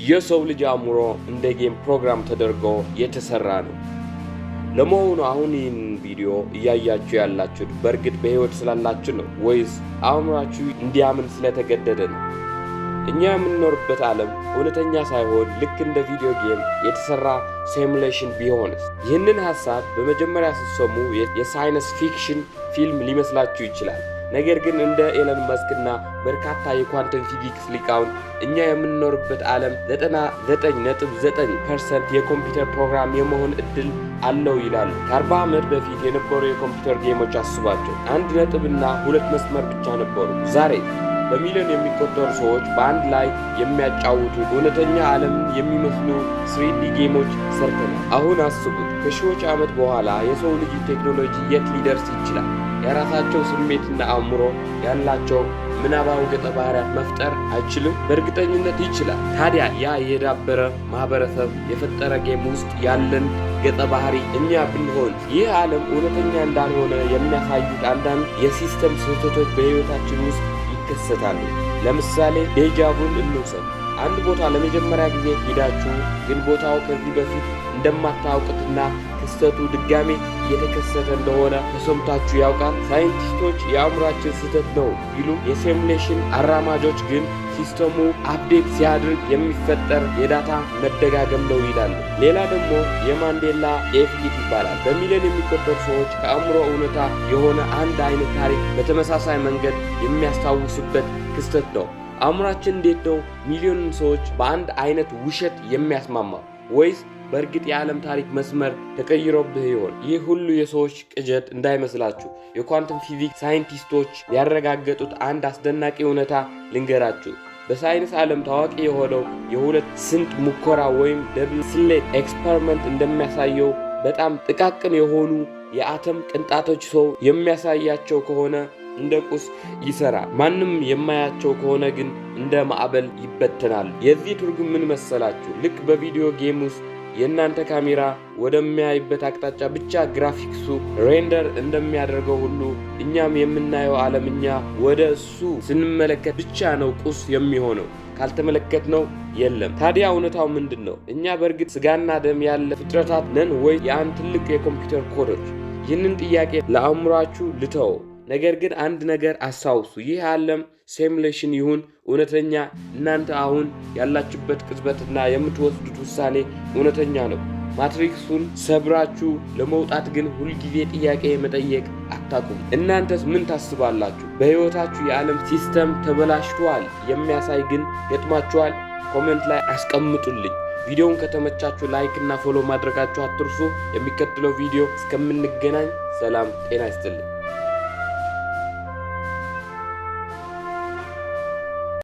የሰው ልጅ አእምሮ እንደ game ፕሮግራም ተደርጎ የተሰራ ነው። ለመሆኑ አሁን ይህን ቪዲዮ እያያችሁ ያላችሁት በእርግጥ በሕይወት ስላላችሁ ነው ወይስ አእምሯችሁ እንዲያምን ስለተገደደ ነው? እኛ የምንኖርበት ዓለም እውነተኛ ሳይሆን ልክ እንደ video game የተሰራ simulation ቢሆንስ? ይህንን ሐሳብ በመጀመሪያ ስትሰሙ የ science fiction ፊልም ሊመስላችሁ ይችላል። ነገር ግን እንደ ኤለን መስክ እና በርካታ የ quantum physics ሊቃውንት እኛ የምንኖርበት ዓለም 99.9% የኮምፒውተር ፕሮግራም የመሆን እድል አለው ይላሉ። ከ40 ዓመት በፊት የነበሩ የኮምፒውተር game ኦች አስቧቸው። አንድ ነጥብና ሁለት መስመር ብቻ ነበሩ። ዛሬ በሚሊዮን የሚቆጠሩ ሰዎች በአንድ ላይ የሚያጫውቱ እውነተኛ ዓለምን የሚመስሉ 3D game ኦች ሰርተናል። አሁን አስቡት፣ ከሺዎች ዓመት በኋላ የሰው ልጅ ቴክኖሎጂ የት ሊደርስ ይችላል? የራሳቸው ስሜትና አእምሮ ያላቸው ምናባዊ ገጸ ባህሪያት መፍጠር አይችልም? በእርግጠኝነት ይችላል። ታዲያ ያ የዳበረ ማህበረሰብ የፈጠረ game ውስጥ ያለን ገጸ ባህሪ እኛ ብንሆን? ይህ ዓለም እውነተኛ እንዳልሆነ የሚያሳዩት አንዳንድ የ system ስህተቶች በሕይወታችን ውስጥ ይከሰታሉ። ለምሳሌ déjà vu ን እንውሰድ። አንድ ቦታ ለመጀመሪያ ጊዜ ሄዳችሁ ግን ቦታው ከዚህ በፊት እንደማታውቁትና ክስተቱ ድጋሜ እየተከሰተ እንደሆነ ተሰምቷችሁ ያውቃል? ሳይንቲስቶች የአእምሯችን ስህተት ነው ቢሉም የ simulation አራማጆች ግን system ኡ update ሲያደርግ የሚፈጠር የ data መደጋገም ነው ይላሉ። ሌላ ደግሞ የማንዴላ effect ይባላል። በሚሊዮን የሚቆጠሩ ሰዎች ከአእምሮ እውነታ የሆነ አንድ አይነት ታሪክ በተመሳሳይ መንገድ የሚያስታውሱበት ክስተት ነው። አእምሯችን እንዴት ነው ሚሊዮን ሰዎች በአንድ አይነት ውሸት የሚያስማማው? ወይስ በእርግጥ የዓለም ታሪክ መስመር ተቀይሮብህ ይሆን? ይህ ሁሉ የሰዎች ቅዠት እንዳይመስላችሁ። የ quantum physics ሳይንቲስቶች ያረጋገጡት አንድ አስደናቂ እውነታ ልንገራችሁ። በሳይንስ ዓለም ታዋቂ የሆነው የሁለት ስንጥቅ ሙከራ ወይም double slit experiment እንደሚያሳየው በጣም ጥቃቅን የሆኑ የአተም ቅንጣቶች ሰው የሚያሳያቸው ከሆነ እንደ ቁስ ይሰራል። ማንም የማያቸው ከሆነ ግን እንደ ማዕበል ይበተናሉ። የዚህ ትርጉም ምን መሰላችሁ? ልክ በ video game ውስጥ የእናንተ ካሜራ ወደሚያይበት አቅጣጫ ብቻ graphics ኡ render እንደሚያደርገው ሁሉ እኛም የምናየው ዓለም እኛ ወደ እሱ ስንመለከት ብቻ ነው ቁስ የሚሆነው። ካልተመለከትነው የለም። ታዲያ እውነታው ምንድን ነው? እኛ በእርግጥ ስጋና ደም ያለ ፍጥረታት ነን ወይ የአንድ ትልቅ የኮምፒውተር ኮዶች? ይህንን ጥያቄ ለአእምሯችሁ ልተወው። ነገር ግን አንድ ነገር አስታውሱ። ይህ ዓለም simulation ይሁን እውነተኛ፣ እናንተ አሁን ያላችሁበት ቅጽበትና የምትወስዱት ውሳኔ እውነተኛ ነው። Matrix ኡን ሰብራችሁ ለመውጣት ግን ሁልጊዜ ጥያቄ መጠየቅ አታቁሙ። እናንተስ ምን ታስባላችሁ? በሕይወታችሁ የዓለም system ተበላሽቷል የሚያሳይ ግን ገጥሟችኋል? Comment ላይ አስቀምጡልኝ። ቪዲዮውን ከተመቻችሁ like እና follow ማድረጋችሁ አትርሱ። የሚቀጥለው ቪዲዮ እስከምንገናኝ ሰላም ጤና ይስጥልኝ።